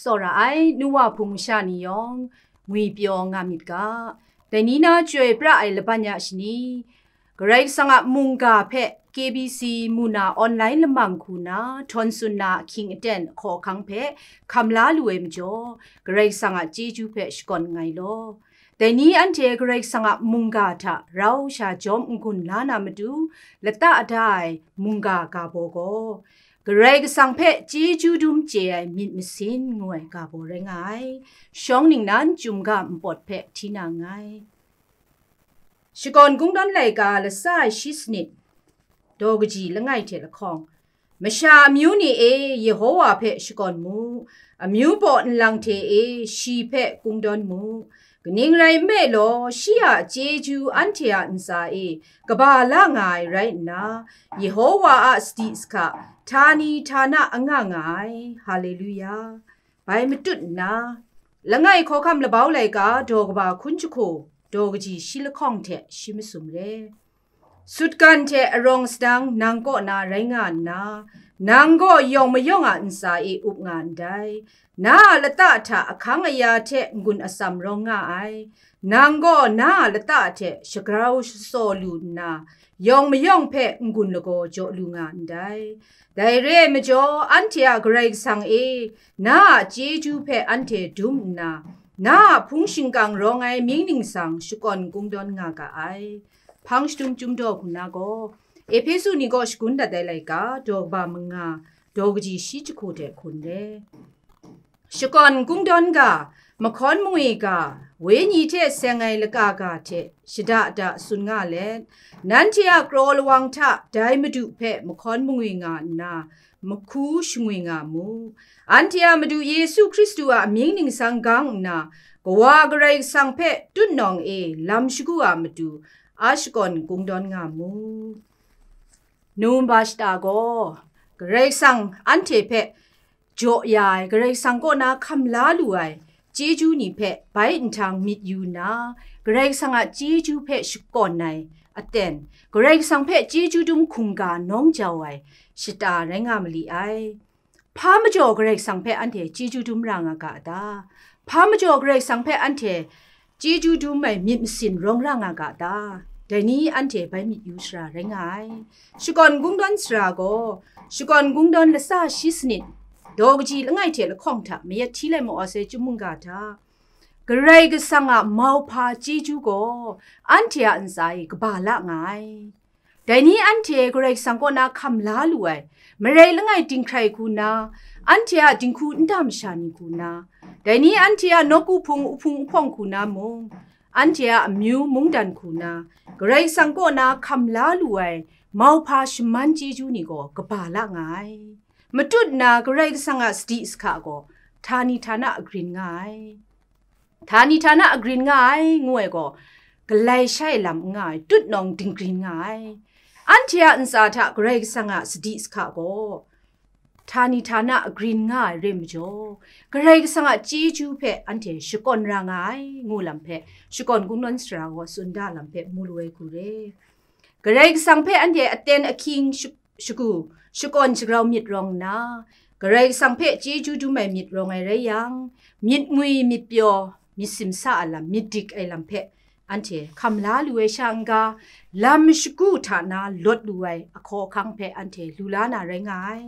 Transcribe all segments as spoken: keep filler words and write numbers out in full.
Tsawra ai, nu wa hpung masha ni yawng, ngwi pyaw nga myit ga. Dai ni na chyoi pra ai laban ya shani, Karai Kasang a mungga hpe K B C mu na online lamang hku na htawn tsun na ahkying aten ahkaw ahkang hpe hkam la lu ai majaw, Karai Kasang a chyeju hpe shakawn nngai law. Dai ni anhte Karai Kasang a mungga hta rau sha jawm n-gun la na matu, lata da ai mungga ga baw gaw, Karai Kasang hpe chyeju dum chye ai myit masin ngu ai ga baw rai nga ai. Shawng ningnan chyum ga npawt hpe hti na nngai. Shakawn Kungdawn laika lasa ai shi sanit, daw kaji langai hte lahkawng, masha amyu ni e, Yehowa hpe shakawn mu, amyu baw nlang hte e, shi hpe kungdawn mu. Kaning rai nme law, shi a chyeju anhte a ntsa e kaba la nga ai rai nna, Yehowa a sadi sahka htani htana anga nga ai. Haleluya! Bai matut nna, langai hkawhkam labau laika daw kaba hkun jahku, daw kaji shi lahkawng hte shi masum re. Sutgan hte arawng sadang nang kaw na rai nga nna, nang gaw yawng mayawng a ntsa e up nga ndai. Na a lata hta ahkang aya hte n-gun atsam rawng nga ai. Nang gaw na a lata hte shagrau shasaw lu nna, yawng mayawng hpe n-gun lagaw jaw lu nga ndai. Dai re ai majaw, anhte a Karai Kasang e, na a chyeju hpe anhte dum nna, na a hpung shingkang rawng ai mying ningsang shakawn kungdawn nga ga ai. Hpang shadum chyum daw hku na gaw, Ehpesu ni kaw shagun dat ai laika, daw kaba manga, daw kaji shi jahku hte hkun re. Shakawn kungdawn ga, mahkawn mangwi ga, wenyi hte seng ai laka ga hte shada da tsun nga let, nanhte a kraw lawang hta dai Madu hpe mahkawn mangwi nga nna, mahku shangwi nga mu. Anhte a Madu Yesu Hkristu a amying ningsang gang nna, Kawa Karai Kasang hpe tutnawng e lam shagu a matu, a shakawn kungdawn nga mu. Numba shata gaw, Karai Kasang anhte hpe jaw ya ai, Karai Kasang kaw na hkam la lu ai chyeju ni hpe bai nhtang myit yu nna, Karai Kasang a chyeju hpe shakawn ai aten, Karai Kasang hpe chyeju dum hkungga nawng jau ai shata rai nga ma li ai. Hpa majaw Karai Kasang hpe anhte chyeju dum ra nga ga ta? Hpa majaw Karai Kasang hpe anhte chyeju dum ai myit masin rawng ra nga ga ta? Dai ni anhte bai myit yu sara rai nga ai. Shakawn kungdawn sara gaw, Shakawn kungdawn lasa shi sanit, daw kaji langai hte lahkawng hta mayat hti lai ma wa sai chyum mungga hta, Karai Kasang a mauhpa chyeju gaw anhte a ntsa e kaba la nga ai. Dai ni anhte Karai Kasang kaw na hkam la lu ai, marai langai dinghkrai hku na, anhte a dinghku nta masha ni hku na, dai ni anhte a nawku hpung uhpung uhpawng hku na mung, anhte a amyu mungdan hku na, Karai Kasang kaw na hkam la lu ai mauhpa shaman chyeju ni gaw kaba la nga ai. Matut nna Karai Kasang a sadi sahka gaw htani htana agrin nga ai. Htani htana agrin nga ai, ngu ai gaw, galai shai lam n nga ai, tutnawng dinggrin nga ai. Anhte a ntsa hta Karai Kasang a sadi sahka gaw htani htana agrin nga ai re majaw, Karai Kasang a chyeju hpe anhte shakawn ra nga ai, ngu lam hpe, Shakawn kungdawn sara gaw tsun da lam hpe mu lu ai hku re. Karai Kasang hpe anhte aten ahkying sha-, shagu, shakawn shagrau myit rawng nna, Karai Kasang hpe chyeju dum ai myit rawng ai rai yang, myit ngwi, myit pyaw, myit simsa a lam, myit dik ai lam hpe anhte hkam la lu ai sha n-ga, lam shagu hta na lawt lu ai ahkaw ahkang hpe anhte lu la na rai nga ai.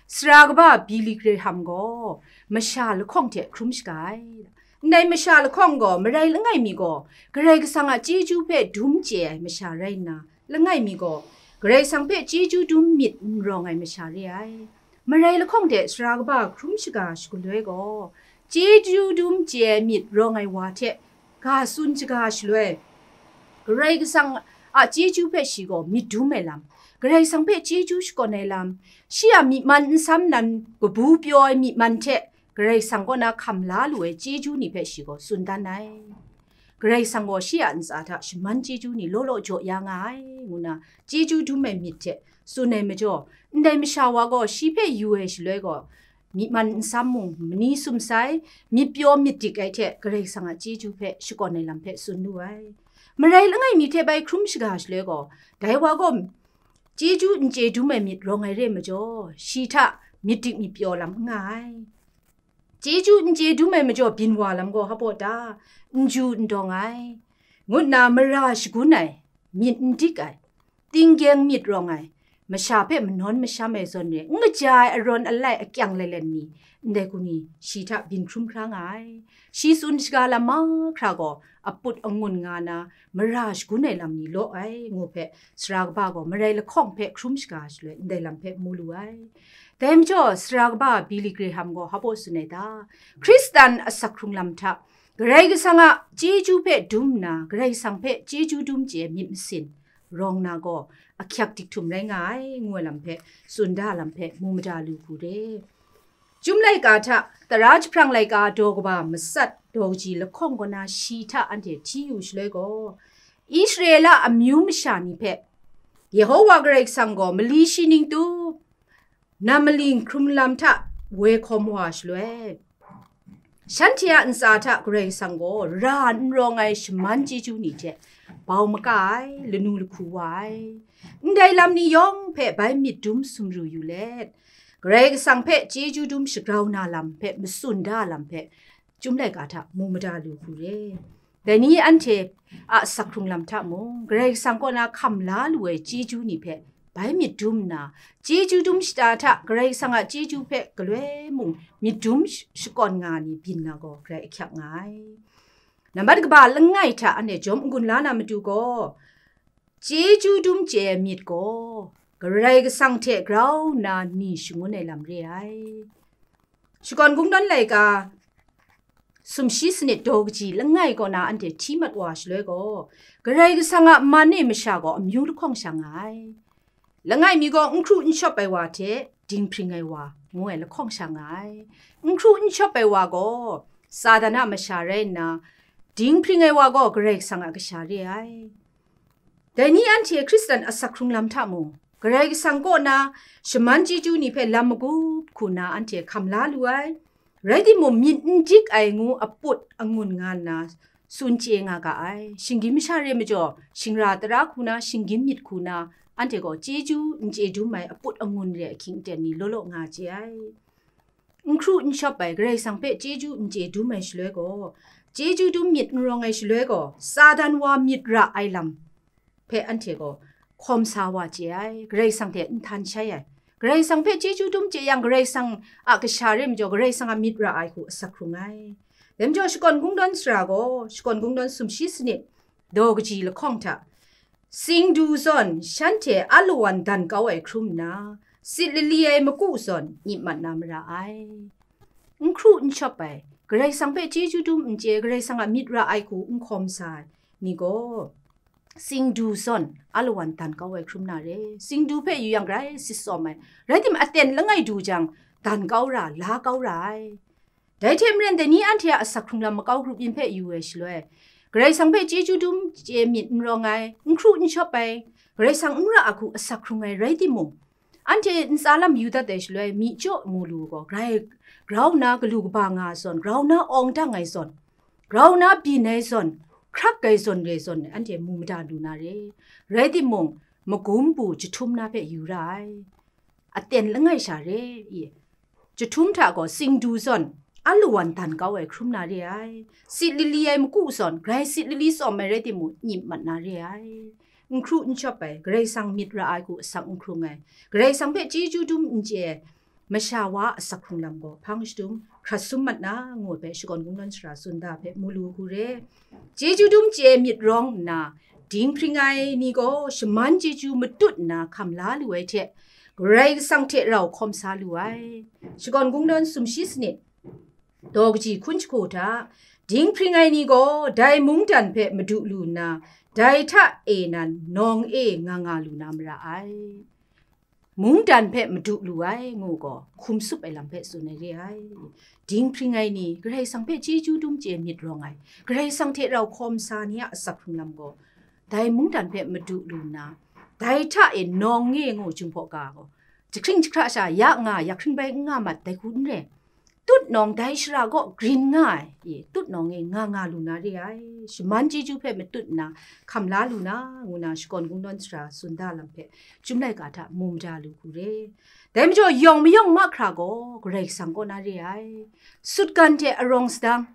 Sara kaba Billy Graham gaw masha lahkawng hte hkrum shaga ai. Ndai masha lahkawng gaw marai langai mi gaw Karai Kasang a chyeju hpe dum chye ai masha rai nna, langai mi gaw Karai Kasang hpe chyeju dum myit n rawng ai masha re ai. Marai lahkawng hte sara kaba hkrum shaga shagaloi gaw, chyeju dum chye ai myit rawng ai wa hte ga tsun shaga shaloi, Karai Kasang a chyeju hpe shi gaw myit dum ai lam, Karai Kasang hpe chyeju shakawn ai lam, shi a myi man nsam nan kabu pyaw ai myi man hte Karai Kasang kaw na hkam la lu ai chyeju ni hpe shi gaw tsun dan ai. Karai Kasang gaw shi a ntsa hta shaman chyeju ni law law jaw ya nga ai, ngu na chyeju dum ai myit hte tsun ai majaw, ndai masha wa gaw shi hpe yu ai shaloi gaw, myi man nsam mung, mani sumsai, myit pyaw myit dik ai hte Karai Kasang a chyeju hpe shakawn ai lam hpe tsun lu ai. Marai langai mi hte bai hkrum shaga shaloi gaw, dai wa gaw chyeju n chye dum ai myit rawng ai re majaw, shi hta myit dik myit pyaw lam n nga ai. chyeju n chye dum ai majaw byin wa lam gaw hpa baw ta, n ju n dawng ai, ngu nna mara shagun ai, myit n dik ai, tinggyeng myit rawng ai, masha hpe manawn masham ai zawn re, n kaja ai arawn alai akyang lailen ni, ndai hku ni shi hta byin hkrum hkra nga ai. Shi tsun shaga lam mahkra gaw aput angun nga na, mara shagun ai lam ni law ai, ngu hpe, sara kaba gaw marai lahkawng hpe hkrum shaga shaloi ndai lam hpe mu lu ai. Dai majaw, sara kaba Billy Graham gaw hpa baw tsun ai ta? Hkristan asak hkrung lam hta, Karai Kasang a chyeju hpe dum nna, Karai Kasang hpe chyeju dum chye myit masin rawng na gaw, ahkyak dik htum rai nga ai, ngu ai lam hpe, tsun da lam hpe, mu mada lu hku re. Chyum laika hta, tara jahprang laika daw kaba matsat daw kaji lahkawng kaw na shi hta anhte hti yu shaloi gaw, Israela amyu masha ni hpe Yehowa Karai Kasang gaw mali shi ning tup, nam maling hkrum lam hta woi hkawm wa shaloi, shanhte a ntsa hta Karai Kasang gaw ra n rawng ai shaman chyeju ni hte bau maka ai, lanu lahku wa ai. Ndai lam ni yawng hpe bai myit dum sumru yu let, Karai Kasang hpe chyeju dum shagrau na lam hpe matsun da lam hpe, Chyum laika hta mu mada lu hku re. Dai ni anhte a asak hkrung lam hta mung, Karai Kasang kaw na hkam la lu ai chyeju ni hpe bai myit dum nna, chyeju dum shata hta Karai Kasang a chyeju hpe galoi mung myit dum sh-, shakawn nga ni byin na gaw grai ahkyak nga ai. Nambat kaba langai hta anhte jawm n-gun la na matu gaw, chyeju dum chye ai myit gaw Karai Kasang hte grau nna ni shangun ai lam re ai. Shakawn Kungdawn laika sumshi sanit daw kaji langai kaw na anhte hti mat wa shaloi gaw, Karai Kasang a man e masha gaw amyu lahkawng sha nga ai. Langai mi gaw n hkru n shawp ai wa hte dinghpring ai wa, ngu ai lahkawng sha nga ai. N hkru n shawp ai wa gaw Satan a masha rai nna, dinghpring ai wa gaw Karai Kasang a kasha re ai. Dai ni anhte Hkristan asak hkrung lam hta mung, Karai Kasang kaw na shaman chyeju ni hpe lam magup hku na anhte hkam la lu ai. Rai timung, myit n dik ai ngu aput angun nga nna tsun chye nga ga ai. Shinggyim masha re majaw, shingra tara hku na, shinggyim myit hku na, anhte gaw chyeju n chye dum ai aput angun re ahkying aten ni law law nga chye ai. N hkru n shawp ai, Karai Kasang hpe chyeju n chye dum ai shaloi gaw, chyeju dum myit n rawng ai shaloi gaw, Satan wa myit ra ai lam hpe anhte gaw hkawm sa wa chye ai, Karai Kasang hte n htan shai ai. Karai Kasang hpe chyeju dum chye yang, Karai Kasang a kasha re majaw, Karai Kasang a myit ra ai hku asak hkrung ai. Dai majaw, Shakawn Kungdawn sara gaw, Shakawn Kungdawn sumshi sanit, daw kaji lahkawng hta, singdu zawn shanhte alawan dan kau ai hkrum nna, sit lali ai maku zawn nyip mat na mara ai. N hkru n shawp ai, Karai Kasang hpe chyeju dum n chye, Karai Kasang a myit ra ai hku n hkawm sa ai ni gaw, singdu zawn alawan dan kau ai hkrum na re. Singdu hpe yu yang grai sit sawm ai, rai timung, aten langai du jang, dan kau ra, la kau ra ai. Dai hte maren, dai ni anhte a asak hkrung lam makau grup yin hpe yu ai shaloi, Karai Kasang hpe chyeju dum chye myit n rawng ai, n hkru n shawp ai, Karai Kasang n ra a hku asak hkrung ai rai timung, anhte ntsa lam yu dat ai shaloi, myi jaw mu lu gaw, grai grau nna galu kaba nga ai zawn, grau nna awng dang ai zawn, grau nna byin ai zawn, hkrak ai zawn re zawn, anhte mu mada lu na re. Rai timung, magum bu jahtum na hpe yu ra ai. Aten langai sha re i. Jahtum hta gaw singdu zawn alawan dan kau ai hkrum na re ai. Sit lali ai maku zawn, grai sit lali tsawm ai rai timung, nyip mat na re ai. N hkru n shawp ai, Karai Kasang myit ra ai hku asak n hkrung ai, Karai Kasang hpe chyeju dum n chye ai, masha wa a asak hkrung lam gaw hpang shadum hkrat sum mat na, ngu ai hpe Shakawn Kungdawn sara tsun da hpe mu lu hku re. Chyeju dum chye ai myit rawng nna, dinghpring ai ni gaw shaman chyeju matut nna hkam la lu ai hte, Karai Kasang hte rau hkawm sa lu ai. Shakawn Kungdawn sumshi sanit, daw kaji hkun jahku hta, dinghpring ai ni gaw dai mungdan hpe madu lu nna, dai hta e nan nawng e nga nga lu na mara ai. Mungdan hpe madu lu ai, ngu gaw, hkum tsup ai lam hpe tsun ai re ai. Dinghpring ai ni, Karai Kasang hpe chyeju dum chye myit rawng ai, Karai Kasang hte rau hkawm sa ni a asak hkrung lam gaw, dai mungdan hpe madu lu nna, dai hta e nawng e ngu Jinghpaw ga gaw, jahkring jahkra sha ya nga, ya hkring bai n nga mat, dai hku n re. tutnawng dai shara kaw grin nga ai, e, tutnawng e nga nga lu na re ai, shaman chyeju hpe matut nna hkam la lu na, ngu na shakawn kungdawn sara tsun da lam hpe Chyum laika hta mu mada lu hku re. Dai majaw yawng mayawng mahkra gaw Karai Kasang kaw na re ai. Sutgan hte arawng sadang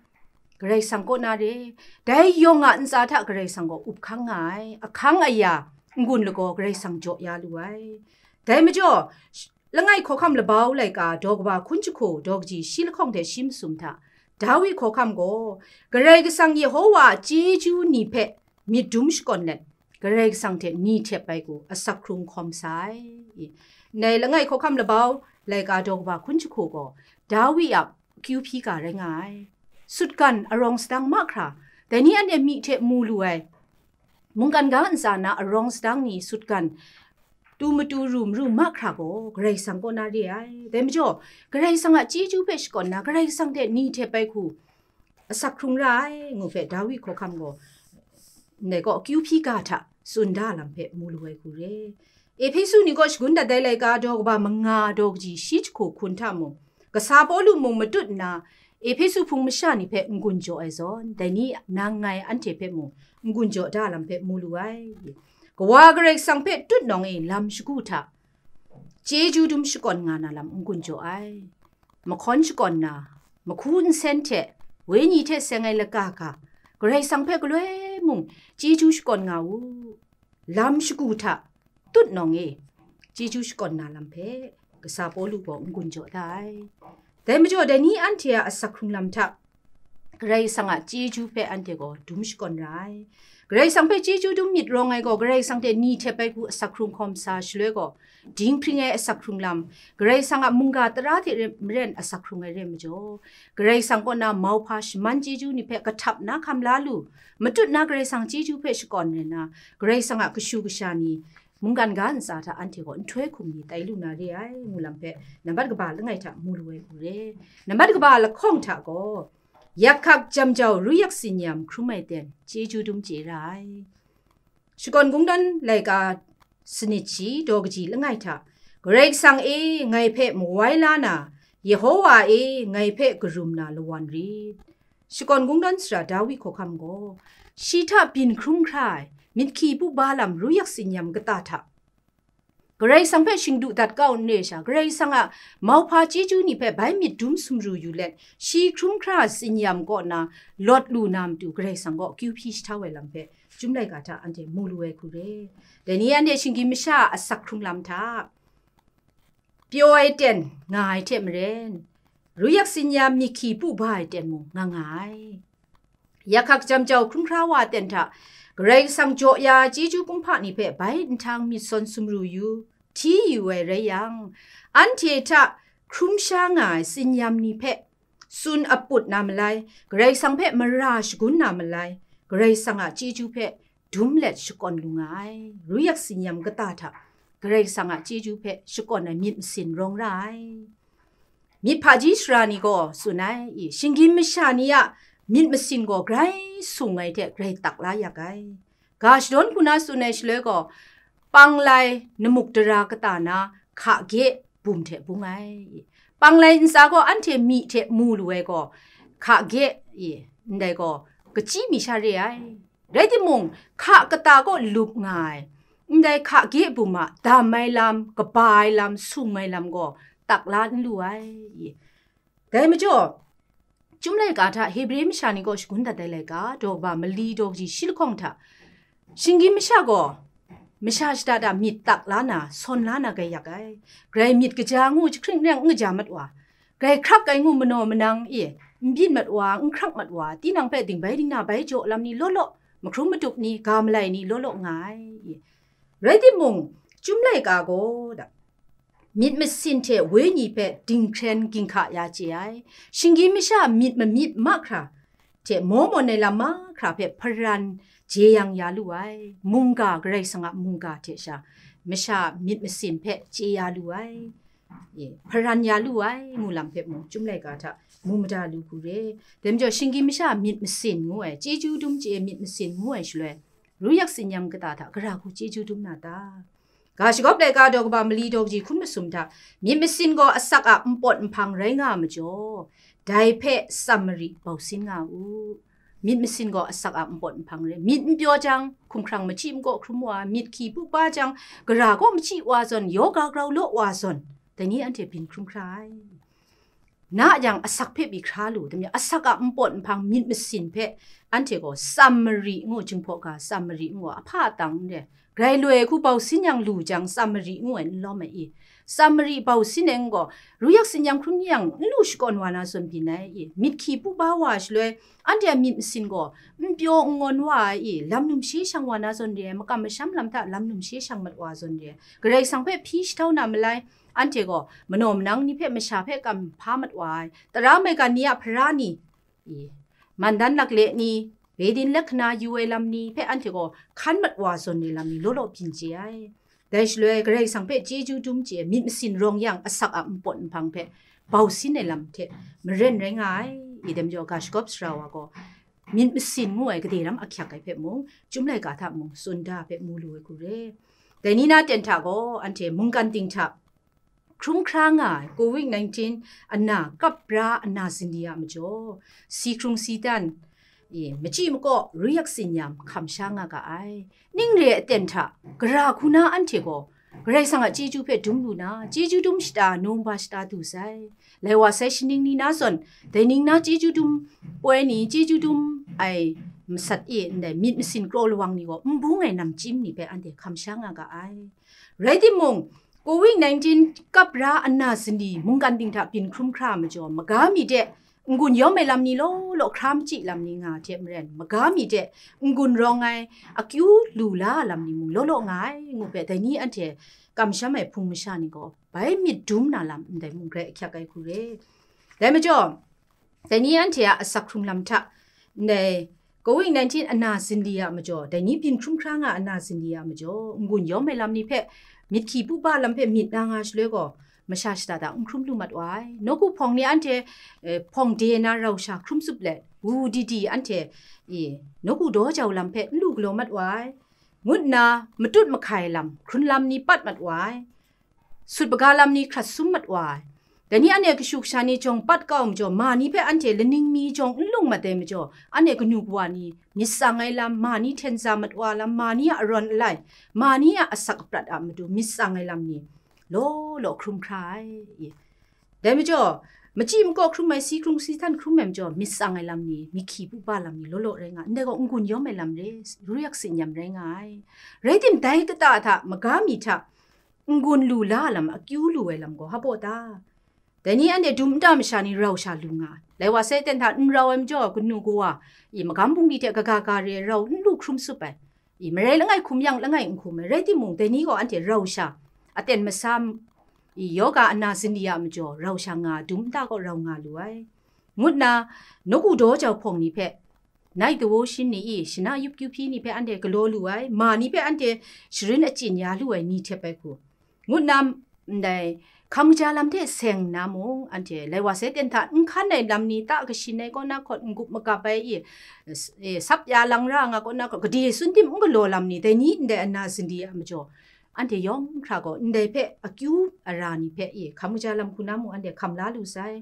Karai Kasang kaw na re. Dai yawng a ntsa hta Karai Kasang gaw up hkang nga ai. Ahkang aya n-gun lagaw Karai Kasang jaw ya lu ai. Dai majaw, sh-, langai hkawhkam labau laika daw kaba hkun jahku daw kaji shi lahkawng hte shi masum hta, Dawi hkawhkam gaw, Karai Kasang Yehowa a chyeju ni hpe myit dum shakawn let, Karai Kasang hte ni htep ai hku asak hkrung hkawm sa ai. Ndai langai hkawhkam labau laika daw kaba hkun jahku gaw, Dawi a akyu hpyi ga rai nga ai. Sutgan arawng sadang mahkra, dai ni anhte myi hte mu lu ai, mungkan ga ntsa na arawng sadang ni sutgan tu matu ru maru mahkra gaw Karai Kasang kaw na re ai. Dai majaw, Karai Kasang a chyeju hpe shakawn na, Karai Kasang hte ni htep ai hku asak hkrung ra ai, ngu hpe Dawi hkawhkam gaw, ndai gaw akyu hpyi ga hta tsun da lam hpe mu lu ai hku re. Ehpesu ni gaw shagun dat ai laika daw kaba manga daw kaji shi jahku hkun hta mung, kasa Pawlu mung matut nna, Ehpesu hpung masha ni hpe n-gun jaw ai zawn, dai ni nang ngai anhte hpe mung n-gun jaw da lam hpe mu lu ai. Kawa Karai Kasang hpe tutnawng e lam shagu hta chyeju dum shakawn nga na lam n-gun jaw ai. Mahkawn shakawn na, mahku nsen hte, wenyi hte seng ai laka ga, Karai Kasang hpe galoi mung chyeju shakawn nga u. Lam shagu hta tutnawng e chyeju shakawn na lam hpe kasa Pawlu gaw n-gun jaw da ai. Dai majaw, dai ni anhte a asak hkrung lam hta Karai Kasang a chyeju hpe anhte gaw dum shakawn ra ai. Karai Kasang hpe chyeju dum myit rawng ai gaw, Karai Kasang hte ni htep ai hku asak hkrung hkawm sa shaloi gaw, dinghpring ai asak hkrung lam, Karai Kasang a mungga tara hte re-, maren asak hkrung ai re ai majaw, Karai Kasang kaw na mauhpa shaman chyeju ni hpe kahtap na hkam la lu, matut na Karai Kasang chyeju hpe shakawn rai nna, Karai Kasang a kashu kasha ni mungkan ga ntsa hta anhte gaw nhtoi hkum ni tai lu na re ai, ngu lam hpe nambat kaba langai hta mu lu ai hku re. Nambat kaba lahkawng hta gaw, yak hkak jam jau ru yak tsin yam hkrum ai ten chyeju dum chye ra ai. Shakawn kungdawn laika sanit shi daw kaji langai hta, Karai Kasang e, ngai hpe mawai la na, Yehowa e, ngai hpe karum na lawan rit. Shakawn kungdawn sara Dawi hkawhkam gaw, shi hta byin hkrum hkra ai, myit hkyi bu ba lam ru yak tsin yam kata hta, Karai Kasang hpe shingdu dat kau n re sha, Karai Kasang a mauhpa chyeju ni hpe bai myit dum sumru yu let, shi hkrum hkra tsin yam kaw na lawt lu na matu, Karai Kasang gaw akyu hpyi shahtau ai lam hpe Chyum laika hta anhte mu lu ai hku re. Dai ni anhte shinggyim masha a asak hkrung lam hta pyaw ai ten nga ai hte maren, ru yak tsin yam myit hkyi bu ba ai ten mung nga nga ai. Yak hkak jam jau hkrum hkra wa ten hta, Karai Kasang jaw ya chyeju kumhpa ni hpe bai nhtang myit sawn sumru yu, hti yu ai rai yang, anhte hta hkrum sha nga ai tsin yam ni hpe tsun aput na malai, Karai Kasang hpe mara shagun na malai, Karai Kasang a chyeju hpe dum let shakawn lu nga ai. Ru yak tsin yam kata hta Karai Kasang a chyeju hpe shakawn ai myit masin rawng ra ai. Myit hpaji sara ni gaw tsun ai, i, shinggyim masha ni a myit masin gaw grai sung ai hte grai tak la yak ai. Ga shadawn hku na tsun ai shaloi gaw, panglai namuk dara kata na hka gye bum hte bung ai. Panglai ntsa gaw anhte myi hte mu lu ai gaw, hka gye, i, ndai gaw, kachyi mi sha re ai. Rai timung, hka kata kaw lup nga ai, ndai hka gye bum a dam ai lam, kaba ai lam, sung ai lam gaw, tak la n lu ai. Dai majaw, Chyum laika hta Hebre masha ni gaw shagun dat ai laika, daw kaba mali daw kaji shi lahkawng hta, shinggyim masha gaw masha shada da myit tak la na, sawn la na grai yak ai. Grai myit kaja ngu jahkring neng n kaja mat wa, grai hkrak ai ngu manaw manang e n byin mat wa, n hkrak mat wa, tinang hpe dingbai dingna bai jaw lam ni law law, mahkrum madup ni, ga malai ni law law nga ai. Rai timung, Chyum laika gaw, da, myit masin hte wenyi hpe dinghkren ginhka ya chye ai. Shinggyim masha myit mamyit mahkra hte maw mawn ai lam mahkra hpe hparan jeyang ya lu ai. Mungga, Karai Kasang a mungga hte sha, masha myit masin hpe chye ya lu ai. E, hparan ya lu ai, ngu lam hpe mung, Chyum laika hta mu mada lu hku re. Dai majaw, shinggyim masha myit masin ngu ai, chyeju dum chye myit masin ngu ai shaloi, ru yak tsin yam kata hta gara hku chyeju dum na ta? Ga shagawp laika daw kaba mali daw kaji hkun masum hta, myit masin gaw asak a npawt nhpang rai nga ai majaw, dai hpe tsam mari bau sin nga u. Myit masin gaw asak a npawt nhpang rai, myit n pyaw jang, hkumhkrang machyi makaw hkrum wa, myit hki pupa jang, gara kaw machyi wa zawn, yoga grau law wa zawn, dai ni anhte byin hkrum hkra ai. Na yang asak hpe byi hkra lu, dai majaw asak a npawt nhpang myit masin hpe anhte gaw tsam mari ngu, Jinghpaw ga tsam mari ngu, ahpa atang n re, grai loi ai hku bau sin yang lu jang, tsam mari ngu ai n lawm ai i. Tsam mari bau sin ai ngu gaw, ruyak tsinyam hkrum yang n lu shakawn wa na zawn byin ai i. Myit hki pupa wa shaloi, anhte a myit masin gaw n pyaw n ngawn wa ai i. Lam numshe shang wa na zawn re ai, makam masham lam hta lam numshe shang mat wa zawn re ai, Karai Kasang hpe hpyi shahtau na malai, anhte gaw manaw manang ni hpe masha hpe kam hpa mat wa ai, tara maigan ni a hpara ni, i, mandan lakle ni, Bedin lakhana yu ai lam ni hpe anhte gaw hkan mat wa zawn ai lam ni law law byin chye ai. Dai shaloi Karai Kasang hpe chyeju dum chye ai myit masin rawng yang asak a npawt nhpang hpe bau sin ai lam hte maren rai nga ai. I dai majaw ga shagawp sara wa gaw myit masin ngu ai gade ram ahkyak ai hpe mung, Chyum laika hta mung, tsun da hpe mu lu ai hku re. Dai ni na ten hta gaw anhte mungkan ting hta hkrum hkra nga ai covid nineteen ana kap ra ana zindi a majaw, si hkrung si dan, i, machyi makaw, ruyak tsinyam hkam sha nga ga ai. Ning re ai aten hta, gara hku na anhte gaw, Karai Kasang a chyeju hpe dum lu na, chyeju dum shata, num ba shata du sai. Lai wa sai shaning ni na zawn, dai ning na chyeju dum poi ni, chyeju dum ai masat e ndai myit masin kraw lawang ni gaw, n bung ai namchyim ni hpe anhte hkam sha nga ga ai. Rai timung, covid nineteen kap ra ana zindi mungkan ting hta byin hkrum hkra majaw, maga mi de n-gun yawm ai lam ni law law hkra machyi lam ni nga hte maren, maga mi de n-gun rawng ai akyu lu la lam ni mung law law nga ai, ngu hpe dai ni anhte kamsham ai hpung masha ni gaw bai myit dum na lam ndai mung grai ahkyak ai hku re. Dai majaw, dai ni anhte a asak hkrung lam hta, ndai covid nineteen ana zindi a majaw, dai ni byin hkrum hkra nga ana zindi a majaw, n-gun yawm ai lam ni hpe, myit hki pupa lam hpe myit na nga shaloi gaw, masha shata da n hkrum lu mat wa ai. Nawku hpawng ni anhte, eh, hpawng de na rau sha hkrum tsup let, wu di di anhte, e, nawku daw jau lam hpe n lu galaw mat wa ai, ngut nna matut mahkai lam, hkrun lam ni pat mat wa ai, sut baga lam ni hkrat sum mat wa ai. Dai ni anhte kashu kasha ni jawng pat kau majaw, ma ni hpe anhte laning mi jawng n lung mat ai majaw, anhte kanu kawa ni myit tsang ai lam, ma ni hten za mat wa lam, ma ni a arawn alai, ma ni a asak aprat a matu myit tsang ai lam ni law law hkrum hkra ai. Dai majaw, machyi makaw hkrum ai, si hkrung si htan hkrum ai majaw, myit tsang ai lam ni, myit hki pupa lam ni law law rai nga, ndai gaw n-gun yawm ai lam re, ruyak tsinyam rai nga ai. Rai tim, dai kata hta, maga mi hta, n-gun lu la lam, akyu lu ai lam gaw, hpa baw ta? Dai ni anhte dum nta masha ni rau sha lu nga ai. Lai wa sai ten hta n rau ai majaw, kanu kawa, i, magam bungli hte kaga ga re ai rau n lu hkrum sup ai. I, marai langai hkum yang langai n hkum ai. Rai timung, dai ni gaw anhte rau sha, aten masa, i, yoga ana zindi a majaw, rau sha nga, dum nta gaw rau nga lu ai, ngut nna, nawku daw jau hpawng ni hpe, nai dawo shin ni i, shana yup kyu hpyi ni hpe anhte galaw lu ai, ma ni hpe anhte sharin achyin ya lu ai ni hte bai hku, ngut nna, ndai hkam kaja lam hte seng nna mung, anhte lai wa sai ten hta n hkan ai lam ni, ta kashin ai kaw na hkawt, n-gup magap ai i, s-, e, sap ya lang ra nga kaw na hkawt, gade sun tim n galaw lam ni, dai ni ndai ana zindi a majaw, anhte yawng hkra gaw ndai hpe akyu ara ni hpe i, hkam kaja lam hku na mung anhte hkam la lu sai.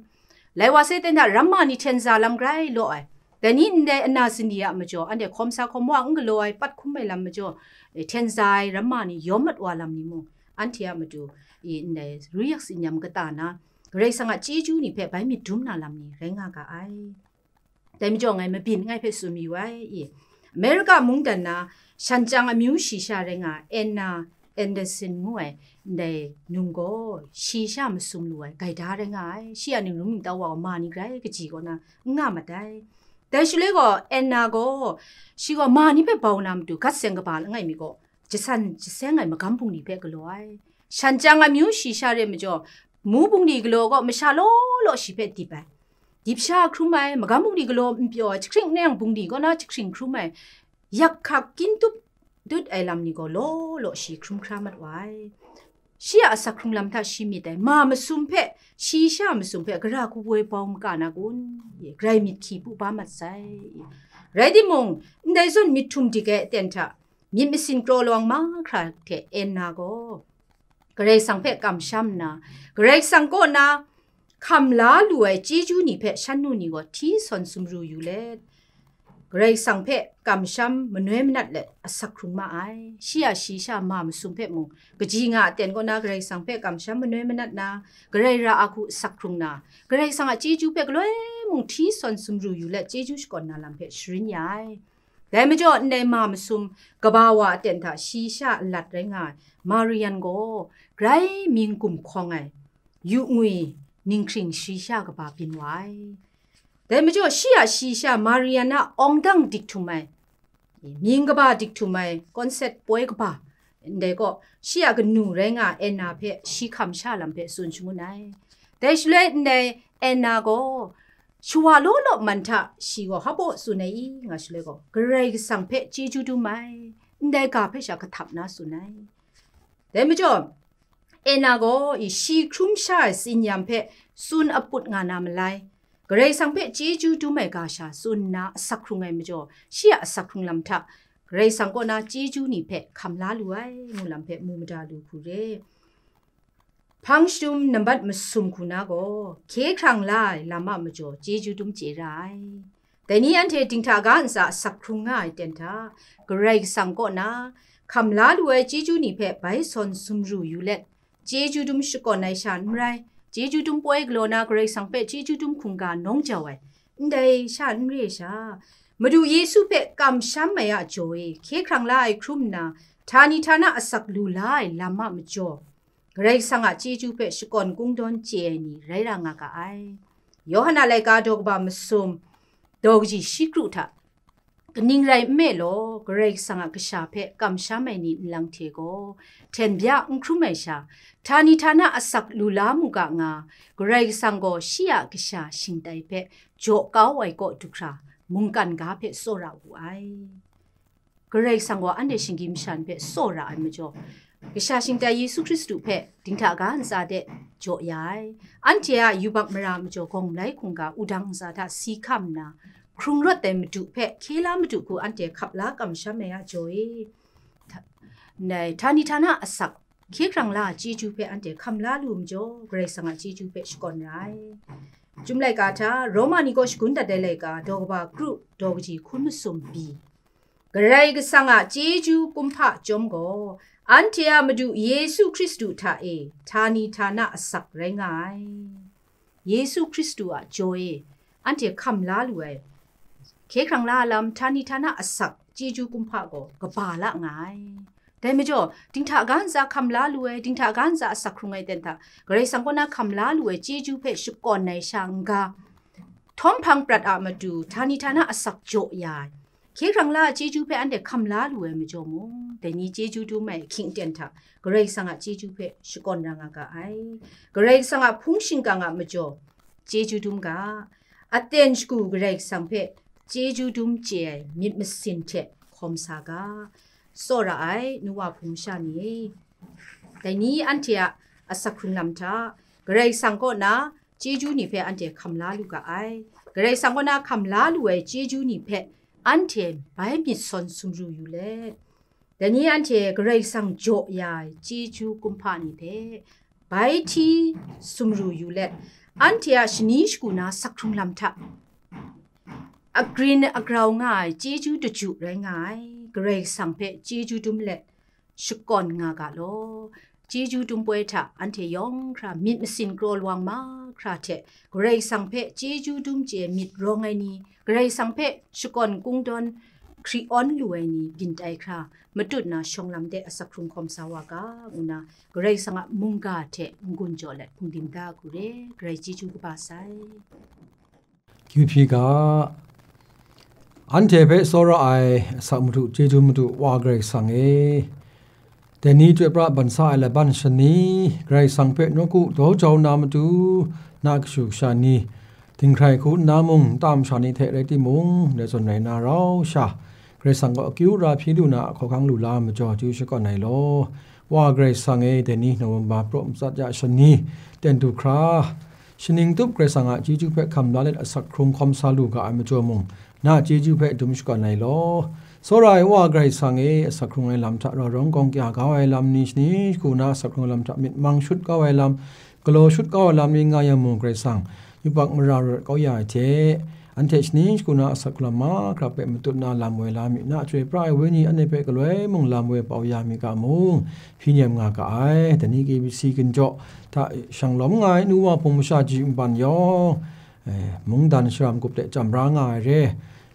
Lai wa sai ten hta ramma ni hten za lam grai law ai. Dai ni ndai ana zindi a majaw, anhte hkawm sa hkawm wa n galaw ai, pat hkum ai lam majaw, e, hten za ai ramma ni yawm mat wa lam ni mung, anhte a matu, i, ndai ruyak tsinyam kata na, Karai Kasang a chyeju ni hpe bai myit dum na lam ni rai nga ga ai. Dai majaw ngai mabyin ngai hpe tsun mayu ai, i, Amerika mungdan na, shan chyang amyu shi sha rai nga ai, Anna Anderson ngu ai ndai num gaw, shi sha masum lu ai, gaida rai nga ai, shi a ningrum ningtau wa gaw ma ni grai kaji kaw na n nga mat ai. Dai shaloi gaw, Anna gaw, shi gaw ma ni hpe bau na matu, gat seng kaba langai mi gaw, jasan jaseng ai magam bungli hpe galaw ai. Shan chyang amyu shi sha re majaw, mu bungli galaw gaw, masha law law shi hpe dip ai. Dip sha hkrum ai, magam bungli galaw n pyaw ai, jahkring nang bungli kaw na jahkring hkrum ai, yak hkak kyin tup dut ai lam ni gaw law law shi hkrum hkra mat wa ai. Shi a asak hkrung lam hta shi myit ai, ma masum hpe, shi sha masum hpe, gara hku woi bau maka na kun? Grai myit hki pu ba mat sai. Rai timung, ndai zawn myit htum dik ai aten hta, myit masin kraw lawang mahkra hte Anna gaw, Karai Kasang hpe kamsham nna, Karai Kasang kaw na hkam la lu ai chyeju ni hpe shan nu ni gaw hti sawn sumru yu let, Karai Kasang hpe kamsham manoi manat let asak hkrung ma ai. Shi a shayi sha ma masum hpe mung, kaji nga aten kaw na Karai Kasang hpe kamsham manoi manat na, Karai ra a hku asak hkrung na, Karai Kasang a chyeju hpe galoi mung hti sawn sumru yu let chyeju shakawn na lam hpe sharin ya ai. Dai majaw, ndai ma masum kaba wa aten hta shayi sha alat rai nga ai Marian gaw grai mying gumhkawng ai, yu ngwi ninghkring shayi sha kaba byin wa ai. Dai majaw, shi a shayi sha Marian a awng dang dik htum ai, mying kaba dik htum ai, kawnsep poi kaba, ndai gaw, shi a kanu rai nga ai Anna hpe shi hkam sha lam hpe tsun shangun ai. Dai shaloi ndai Anna gaw, shawa law law man hta shi gaw hpa baw tsun ai i, nga shaloi gaw, Karai Kasang hpe chyeju dum ai, ndai ga hpe sha kahtap na tsun ai. Dai majaw, Anna gaw i shi hkrum sha ai tsinyam hpe tsun aput nga na malai, Karai Kasang hpe chyeju dum ai ga sha tsun nna asak hkrung ai majaw, shi a asak hkrung lam hta Karai Kasang kaw na chyeju ni hpe hkam la lu ai, ngu lam hpe mu mada lu hku re. Hpang shadum nambat masum hku na gaw, hkye hkrang la ai lam a majaw chyeju dum chye ra ai. Dai ni anhte dinghta ga ntsa asak hkrung nga ai ten hta, Karai Kasang kaw na hkam la lu ai chyeju ni hpe bai sawn sumru yu let, chyeju dum shakawn ai sha n rai, chyeju dum poi galaw na Karai Kasang hpe chyeju dum hkungga nawng jau ai, ndai sha n re sha, Madu Yesu hpe kamsham ai a jaw e, hkye hkrang la ai hkrum nna, htani htana asak lu la ai lam a majaw, Karai Kasang a chyeju hpe shakawn kungdawn chye ai ni rai ra nga ga ai. Yawhan a laika daw kaba masum, daw kaji shi kru hta, kaning rai nme law, Karai Kasang a kasha hpe kamsham ai ni nlang hte gaw, hten bya n hkrum ai sha, htani htana asak lu la mu ga nga, Karai Kasang gaw shi a kasha shingtai hpe jaw kau ai kaw du hkra, mungkan ga hpe tsawra wu ai. Karai Kasang gaw anhte shinggyim masha ni hpe tsawra ai majaw, Kasha shingtai Yesu Hkristu hpe dinghta ga ntsa de jaw ya ai. Anhte a yubak mara majaw gawng malai hkungga wudang ntsa hta si hkam nna, hkrung rawt ai Madu hpe hkye la Madu hku anhte hkap la kamsham ai a jaw e. Hta-, ndai htani htana asak, hkye hkrang la ai chyeju hpe anhte hkam la lu majaw, Karai Kasang a chyeju hpe shakawn ra ai. Chyum laika hta, Roma ni kaw shagun dat ai laika, daw kaba kru, daw kaji hkun masum bi. Karai Kasang a chyeju kumhpa chyawm gaw, anhte a Madu Yesu Hkristu hta e htani htana asak rai nga ai. Yesu Hkristu a jaw e anhte hkam la lu ai, hkye hkrang la lam htani htana asak chyeju kumhpa gaw kaba la nga ai. Dai majaw, dinghta ga ntsa hkam la lu ai, dinghta ga ntsa asak hkrung ai ten hta, Karai Kasang kaw na hkam la lu ai chyeju hpe shakawn ai sha n-ga, htawm hpang prat a matu htani htana asak jaw ya ai, hkye hkrang la ai chyeju hpe anhte hkam la lu ai majaw mung, dai ni chyeju dum ai ahkying aten hta Karai Kasang a chyeju hpe shakawn ra nga ga ai. Karai Kasang a hpung shingkang a majaw chyeju dum ga, aten shagu Karai Kasang hpe chyeju dum chye ai myit masin hte hkawm sa ga, tsawra ai nu wa hpung masha ni e, dai ni anhte a asak hkrung lam hta Karai Kasang kaw na chyeju ni hpe anhte hkam la lu ga ai. Karai Kasang kaw na hkam la lu ai chyeju ni hpe anhte bai myit sawn sumru yu let, dai ni anhte Karai Kasang jaw ya ai chyeju kumhpa ni hpe bai hti sumru yu let, anhte a shani shagu na asak hkrung lam hta agrin agrau nga ai chyeju daju rai nga ai Karai Kasang hpe chyeju dum let, shakawn nga ga law. Chyeju dum poi hta anhte yawng hkra myit masin kraw lawang mahkra hte Karai Kasang hpe chyeju dum chye myit rawng ai ni, Karai Kasang hpe shakawn kungdawn hkri awn lu ai ni byin tai hkra, matut na shawng lam de asak hkrung hkawm sa wa ga, ngu na Karai Kasang a mungga hte n-gun jaw let hpungdim da hku re, Karai chyeju kaba sai. Q P ga, anhte hpe tsawra ai asak madu chyeju madu Wa Karai Kasang e, dai ni chyoi pra ban sa ai laban shani, Karai Kasang hpe nawku daw jau na matu, na kashu kasha ni, dinghkrai hku nna mung, nta masha ni hte rai timung, dai zawn rai na rau sha, Karai Kasang gaw akyu ra hpyi lu na a hkawhkang lu la ai majaw chyeju shakawn ai law. Wa Karai Kasang e, dai ni November praw matsat ya shani, ten du hkra, shaning tup Karai Kasang a chyeju hpe hkam la let asak hkrung hkawm sa lu ga ai majaw mung, na chyeju hpe dum shakawn ai law. Tsawra ai Wa Karai Kasang e, asak hkrung ai lam hta rau rawng gawng kya kau ai lam ni, shani shagu na asak hkrung ai lam hta myit mang shut kau ai lam, galaw shut kau ai lam ni nga yang mung, Karai Kasang, yubak mara rawt kau ya ai hte, anhte shani shagu na asak hkrung lam mahkra hpe matut na lam woi la mi, na chyoi pra ai Wenyi anhte hpe galoi mung lam woi pau ya mi ga mung, hpyi nem nga ga ai. Dai ni K B C ginjaw hta shang lawm nga ai nu wa hpung masha ji nban yawng, eh, mungdan shara magup de jam ra nga ai re.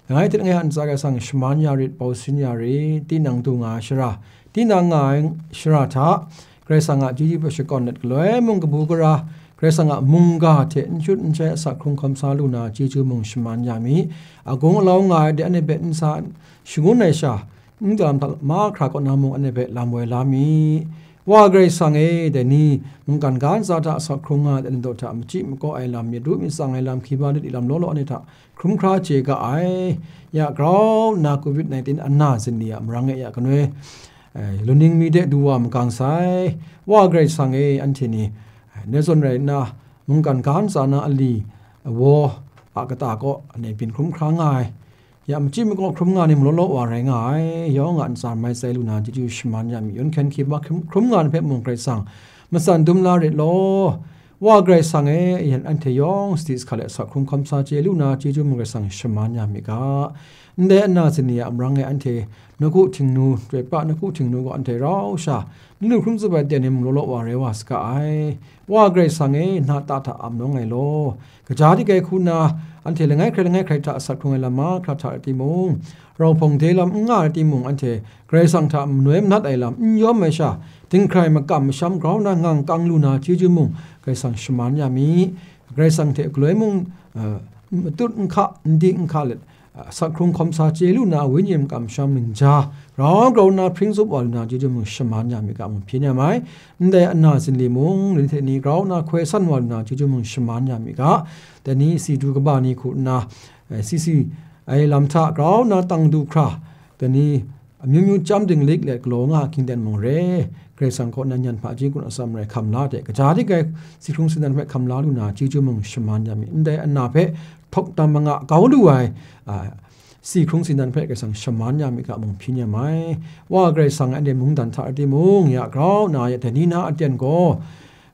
Langai hte langai a ntsa Karai Kasang shaman ya rit, pau sin ya rit, tinang du nga ai shara, tinang nga ai shara hta, Karai Kasang a chyeju hpe shakawn let galoi mung kabu gara, Karai Kasang a mungga hte n shut n shai asak hkrung hkawm sa lu na chyeju mung shaman ya mi, agung alau nga ai de anhte hpe n sa shangun ai sha, n dalam hta mahkra kaw na mung anhte hpe lam woi la mi. Wa Karai Kasang e, dai ni mungkan ga ntsa hta asak hkrung nga ai de, anhte hta machyi makaw ai lam, myit ru myit tsang ai lam, hkiba lit i lam law law anhte hta hkrum hkra chye ga ai. Ya grau nna covid nineteen ana zinli a marang e ya kanoi, eh, luning mi de du wa magang sai. Wa Karai Kasang e, anhte ni, eh, ndai zawn rai nna, mungkan ga ntsa na ali, eh, waw a kata kaw anhte byin hkrum hkra nga ai. Ya machyi makaw hkrum nga ni mung law law wa rai nga ai. Yawng a ntsa mai tsai lu na chyeju shaman ya mi, yawn hkyen hkyi ba hkrum, hkrum nga ni hpe mung Karai Kasang matsan dum la rit law. Wa Karai Kasang e, yen anhte yawng sadi sahka le asak hkrung hkawm sa chye lu na chyeju mung Karai Kasang shaman ya mi ga. Ndai ana zinli a marang e anhte nawku htingnu, chyoi pra nawku htingnu gaw anhte rau sha, n lu hkrum tsup ai ten ni mung law law wa rai wa saga ai. Wa Karai Kasang e, na ta hta ap nawng ai law. Kaja dik ai hku nna, anhte langai hkrai langai hkrai hta asak hkrung ai lam mahkra hta rai timung, rau hpawng de lam n nga rai timung, anhte Karai Kasang hta manoi manat ai lam n yawm ai sha, dinghkrai makam masham grau na ngang kang lu na chyeju mung Karai Kasang shaman ya mi. Karai Kasang hte galoi mung, eh, matut n hka, n di n hka let, eh, asak hkrung hkawm sa chye lu na, wenyi makam masham ningja grau grau na hpring tsup wa lu na chyeju mung shaman ya mi ga mung hpyi nem ai. Ndai ana zinli mung, ni hte ni grau na hkoi san wa lu na chyeju mung shaman ya mi ga. Dai ni si du kaba ni hku nna, eh, si si ai lam hta grau na tang du hkra, dai ni amyu myu chyam dinglik let galaw nga ai hkying ten mung re, Karai Kasang kaw na nyan hpaji kun atsam rai hkam la de, kaja dik ai si hkrung sindan hpe hkam la lu na chyeju mung shaman ya mi. Ndai ana hpe htawk tam manga kau lu ai, a, si hkrung sindan hpe Karai Kasang shaman ya mi ga mung hpyi nem ai. Wa Karai Kasang, anhte mungdan hta rai timung, ya grau na, ya dai ni na aten gaw,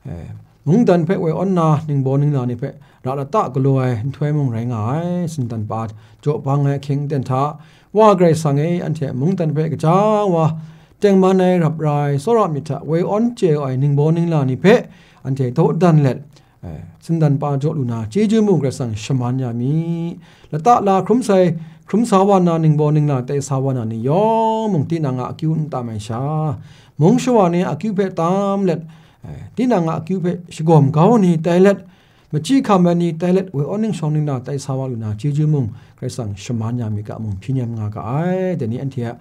eh, mungdan hpe woi awn na ningbaw ningla ni hpe ra lata galaw ai nhtoi mung rai nga ai. Sindan pa jaw bang ai ahkying ten hta, Wa Karai Kasang e, anhte mungdan hpe gaja wa tengman ai, rap ra ai, tsawra myit hta woi awn chye ai ningbaw ningla ni hpe anhte dawdan let, eh, sindan pa jaw lu na chyeju mung Karai Kasang shaman ya mi. Lata la hkrum sai, hkrum sa wa na ningbaw ningla tai sa wa na ni yawng mung tinang a akyu n tam ai sha, mung shawa ni a akyu hpe tam let, eh, tinang a akyu hpe shagawm kau ni tai let, machyi hkam ai ni tai let, woi awn ningshawng ningla tai sa wa lu na chyeju mung Karai Kasang shaman ya mi ga mung hpyi nem nga ga ai. Dai ni anhte a,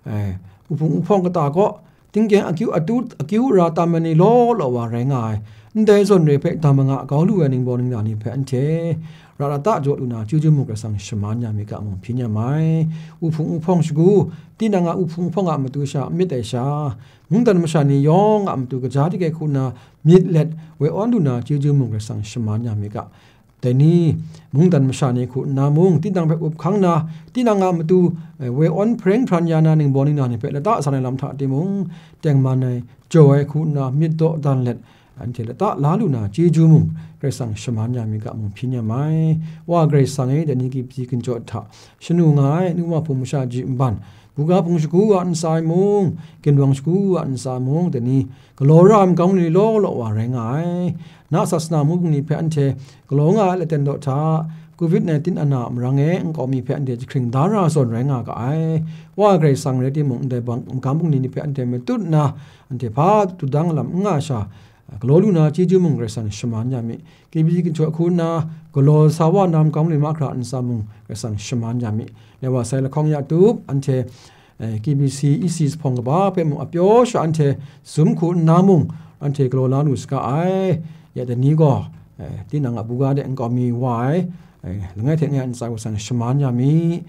eh, uhpung uhpawng kata kaw, tingkeng akyu atu, akyu ra tam ai ni law law wa rai nga ai. Ndai zawn re hpe dam manga kau lu ai ningbaw ningla ni hpe anhte ra lata jaw lu na chyeju mung Karai Kasang shaman ya mi ga mung hpyi nem ai. Uhpung uhpawng shagu, tinang a uhpung uhpawng a matu sha n myit ai sha, mungdan masha ni yawng a matu kaja dik ai hku nna myit let woi awn lu na chyeju mung Karai Kasang shaman ya mi ga. Dai ni mungdan masha ni hku nna mung, tinang hpe up hkang na, tinang a matu, eh, woi awn hpareng hparan ya na ningbaw ningla ni hpe lata san ai lam hta timung, tengman ai, jaw ai hku nna myit dawdan let, anhte lata la lu na chyeju mung Karai Kasang shaman ya mi ga mung hpyi nem ai. Wa Karai Kasang e, dai ni K B C ginjaw hta shanu nga ai, nu wa hpung masha ji nban, buga hpung shagu a ntsa e mung, ginwang shagu a ntsa e mung, dai ni galaw ra ai makam ni law law wa rai nga ai. Na sasana mung ni hpe anhte galaw nga ai laten daw hta, covid nineteen ana a marang e nkau mi hpe anhte jahkring da ra zawn rai nga ga ai. Wa Karai Kasang rai timung, ndai bang, makam bungli ni hpe anhte matut nna, anhte hpa dudang lam n nga sha, galaw lu na chyeju mung Karai Kasang shaman ya mi. K B C ginjaw hku nna galaw sa wa na makam bungli mahkra ntsa mung Karai Kasang shaman ya mi. Lai wa sai lahkawng ya tup, anhte, eh, K B C E C hpawng kaba hpe mung a pyaw sha anhte zum hku nna mung, anhte galaw la lu saga ai. Ya dai ni gaw, eh, tinang a buga de nkau mi wa ai, eh, langai hte langai a ntsa Karai Kasang shaman ya mi.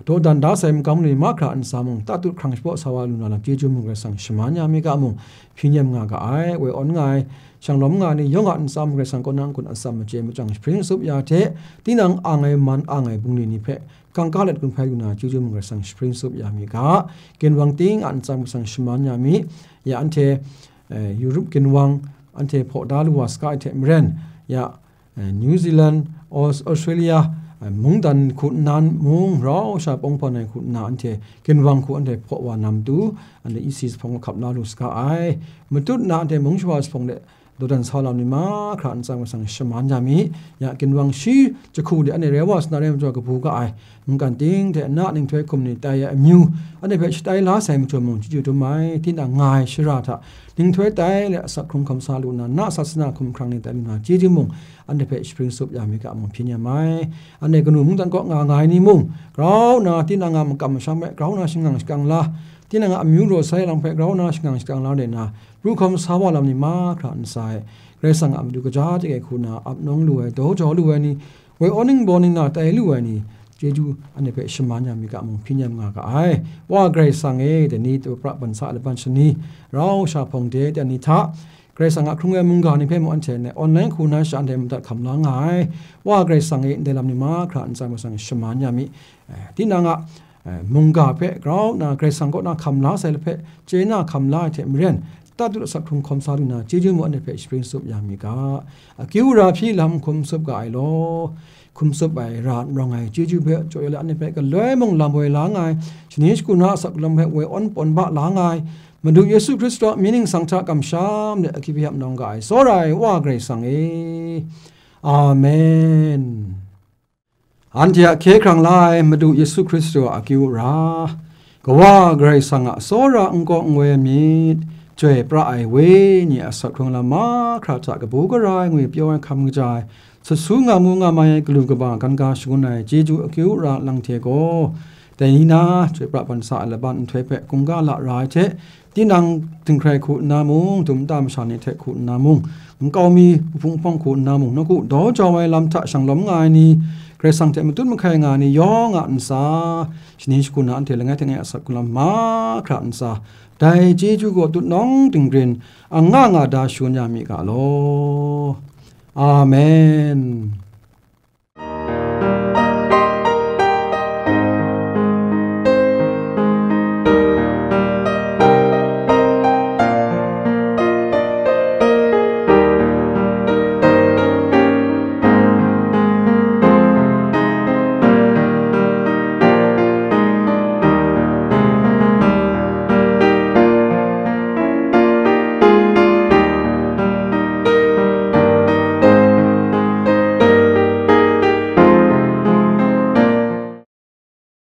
dawdan da sai magam ni mahkra ntsa mung, tatut hkrang shapraw sa wa lu na lam chyeju mung Karai Kasang shaman ya mi ga mung, hpyi nem nga ga ai, woi awn nga ai, shanglawm nga ai ni yawng a ntsa mung Karai Kasang kaw na n-gun atsam machye machyang shapring tsup ya hte, tinang ang ai man ang ai bungli ni hpe kangka let gun hpai lu na chyeju mung Karai Kasang shapring tsup ya mi ga, ginwang ting a ntsa mung Karai Kasang shaman ya mi, ya anhte, eh, Europe ginwang anhte hpaw da lu wa saga ai hte maren, ya, eh, New Zealand, Aus-, Australia, eh, mungdan hku nna mung, rau sha pawng hpawn ai hku nna anhte ginwang hku anhte hpaw wa na matu, anhte E C hpawng hkap la lu saga ai. Matut nna anhte mung shawa hpawng de dawdan sa lam ni mahkra ntsa mung Karai Kasang shaman ya mi, ya ginwang shi jahku de anhte rai wa sa na rai majaw kabu ga ai. Mungkan ting hte na ninghtoi hkum ni tai ai amyu, anhte hpe shatai la sai majaw mung chyeju dum ai, tinang nga ai shara hta ninghtoi tai let asak hkrung hkam sa lu nna, na sasana hkum hkrang ni tai lu na chyeju mung, anhte hpe shapring tsup ya mi ga mung hpyi nem ai. Anhte kanu mungdan kaw nga nga ai ni mung, grau nna tinang a makam masham hpe grau nna shangang shakang la, tinang a amyu raw sai lam hpe grau nna shangang shakang la rai nna, pru hkawm sa wa lam ni mahkra ntsa e, Karai Kasang a matu kaja chye ai hku na ap nawng lu ai, daw jau lu ai ni, woi awn ning baw ning na tai lu ai ni, chyeju anhte hpe shaman ya mi ga mung hpyi nem nga ga ai. Wa Karai Kasang e, dai ni pra ban sa ai laban shani, rau sha hpawng de dan ni hta, Karai Kasang a hkrung ai mungga ni hpe mung anhte online hku na sha anhte madat hkam la nga ai. Wa Karai Kasang e, ndai lam ni mahkra ntsa mung Karai Kasang shaman ya mi. Eh, tinang a, eh, mungga hpe grau nna Karai Kasang kaw na hkam la sai hpe chye na hkam la ai hte maren, tatut asak hkrung hkawm sa lu na chyeju mung anhte hpe shapring tsup ya mi ga. Akyu ra hpyi lam hkum tsup ga ai law. Hkum tsup ai ra n rawng ai chyeju hpe jaw ya let anhte hpe galoi mung lam woi la nga ai, shani shagu na asak lam hpe woi awn pawn ba la nga ai, Madu Yesu Hkristu a mying ningsang hta kamsham let akyu hpe ap nawng ga ai, tsawra ai Wa Karai Kasang e. Amen. Anhte a hkye hkrang la ai Madu Yesu Hkristu a akyu ra, Kawa Karai Kasang a tsawra n kaw n woi ai myit, chyoi pra ai wenyi a asak hkrung lam mahkra hta kabu gara ai ngwi pyaw ai hkam kaja ai, sut su nga mu nga mai ai galu kaba gan ga shangun ai chyeju akyu ra lang hte gaw, dai ni na chyoi pra ban sa ai laban nhtoi hpe kungga la ra ai hte, tinang dinghkrai hku nna mung, dum nta masha ni hte hku nna mung, nkau mi hpung hpawng hku nna mung, nawku daw jau ai lam hta shanglawm nga ai ni, Karai Kasang hte matut mahkai nga ai ni yawng a ntsa, shani shagu na anhte langai hte langai asak hkrung lam mahkra ntsa, dai chyeju gaw tutnawng dinggrin, ang nga nga da shangun ya mi ga law. Amen.